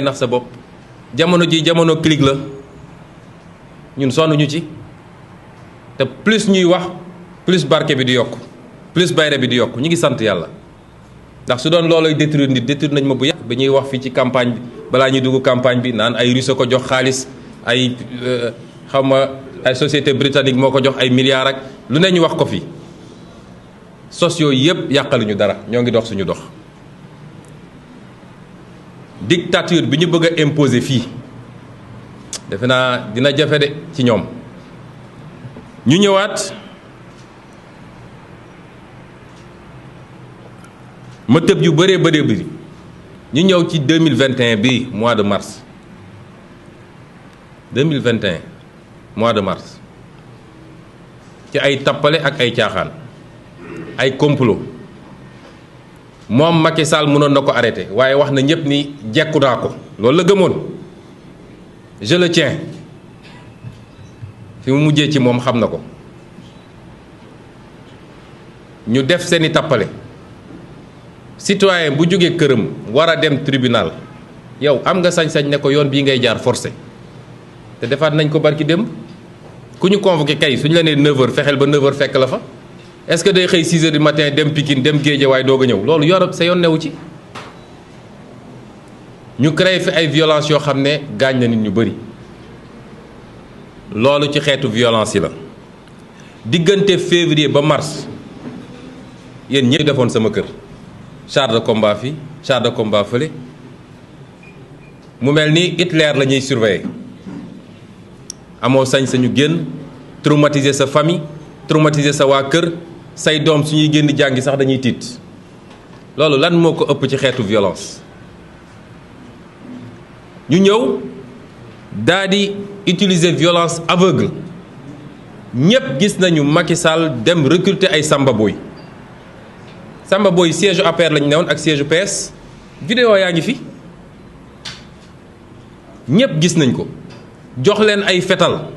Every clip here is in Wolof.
nax sa bopp jamono ji jamono clic la ñun sonnuñu ci te plus ñuy wax plus barke bi di yokk plus bayre bi di yokk ñu ngi sant yàlla ndax su doon looloy détruire nit détruire nañ ma bu yàgg ba ñuy wax fii ci campagne bi balaa ñuy dugg campagne bi naan ay russe ko jox xaalis ay xam ma ay société britannique moo ko jox ay milliards ak lu ne ñu wax ko fi sos yooyu yëpp yàqaluñu dara ñoo ngi dox suñu dox dictature bi ñu bëgg a imposer fii defe naa dina jafe de ci ñoom ñu ñëwaat ma tëb yu bëree bëri ñu ñëw ci 2021 bi mois de mars 2021 mois de mars ci ay tappale ak ay caaxaan ay complot moom Macky Sall mënoon na ko arrêté waaye wax na ñëpp ni jekku naa ko loolu la gëmoon je le tiens fi mu mujjee ci moom xam na ko ñu def seeni tappale citoyen bu jógee këram war a dem tribunal yow am nga sañ-sañ ne ko yoon bii ngay jaar forcé te defaat nañ ko barki démb ku ñu convoqué kay suñu la nee 9h fexeel ba 9h fekk la fa est-ce que day xëy 6h du matin dem Pikine dem Guédiawaye doog a ñëw loolu Europe sa yoon newu ci ñu créé fi ay violence yoo xam ne gaañ na nit ñu bëri loolu ci xeetu violence yi la diggante février ba mars yéen ñëpp defoon sama kër char de combat fii char de combat fële mu mel ni Hitler la ñuy surveiller amoo sañ-sañu génn traumatiser sa famille traumatiser sa waa kër say doom suñuy génn jàngi sax dañuy tiit loolu lan moo ko ëpp ci xeetu violence ñu ñëw daal di utiliser violence aveugle ñëpp gis nañu Macky Sall dem recruter ay Samba Boy Samba Boy siège APR lañu newoon ak siège PS vidéo yaa ngi fi ñëpp gis nañ ko jox leen ay fetal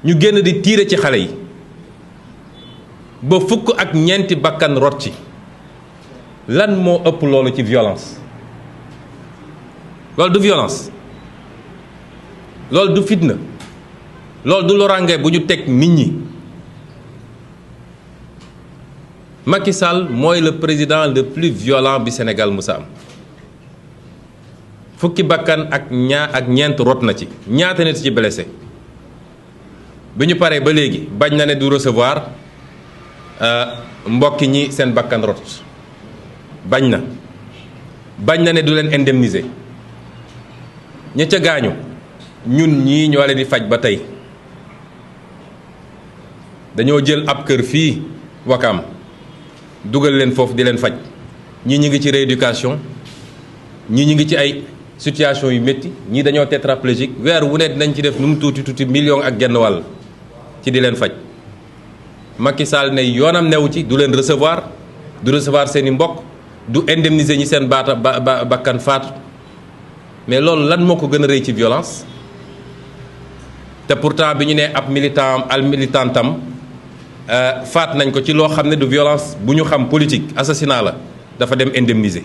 ñu génn di tiire ci xale yi ba fukk ak ñeenti bakkan rot ci lan moo ëpp loolu ci violence loolu du violence loolu du fitna loolu du loraange bu ñu teg nit ñi Macky Sall mooy le président le plus violent bi Sénégal musa am fukki bakkan ak ñeent rot na ci ñaata nit ci blessé bi ñu paree ba léegi bañ na ne du recevoir mbokki ñi seen bakkan rot bañ na ne du leen indemniser ña ca gaañu ñun ñii ñoo leen di faj ba tey dañoo jël ab kër fii Wakaam dugal leen foofu di leen faj ñii ñu ngi ci rééducation ñii ñu ngi ci ay situation yu métti ñii dañoo tétraplégique weer wu ne dinañ ci def nu mu tuuti million ak genn wàll ci di leen faj Macky Sall ne yoonam newu ci du leen recevoir du recevoir seeni mbokk du indemniser ñi seen bakkan faatu mais loolu lan moo ko gën a rëy ci violence te pourtant bi ñu ne ab militantam faat nañ ko ci loo xam ne du violence bu ñu xam politique assassinat la dafa dem indemniser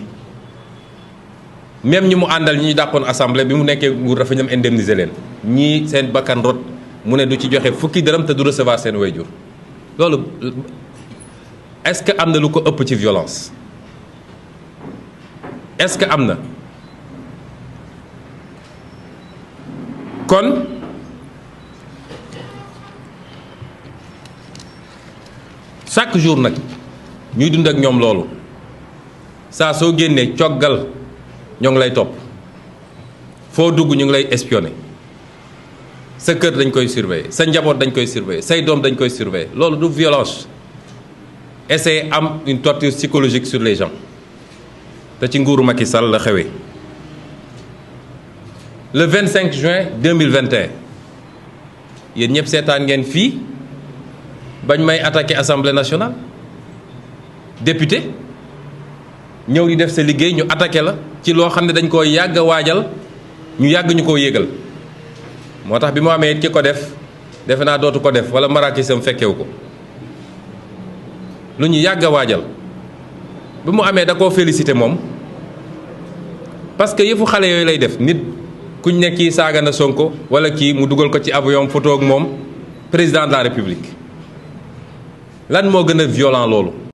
même ñi mu àndal ñi ñu dàqoon assemblée bi mu nekkee nguur dafa ñam indemniser leen ñii seen bakkan rot mu ne du ci joxe fukki dërëm te du recevoir seen wayjur loolu est-ce que am na lu ko ëpp ci violence est-ce que am na kon chaque jour nag ñuy dund ak ñoom loolu saa soo génnee coggal ñoo ngi lay topp foo dugg ñu ngi lay espionner sa kër dañ koy surveiller sa njaboot dañ koy surveiller say doom dañ koy surveiller loolu du violence essayer am une torture psychologique sur les gens te ci nguuru Macky Sall la xewee le 25 juin 2021 yéen ñëpp seetaan ngeen fii bañ may attaquer assemblée nationale député ñëw di def sa liggéey ñu attaqué la ci loo xam ne dañ koo yàgg a waajal ñu yàgg ñu koo yégal moo tax bi mu amee ki ko def defe naa dootu ko def wala marakisam fekkewu ko lu ñu yàgg a waajal bi mu amee da koo félicité moom parce que yëfu xale yooyu lay def nit kuñ ne kii saaga na Sonko wala kii mu dugal ko ci avion photo ak moom président de la république lan moo gën a violent loolu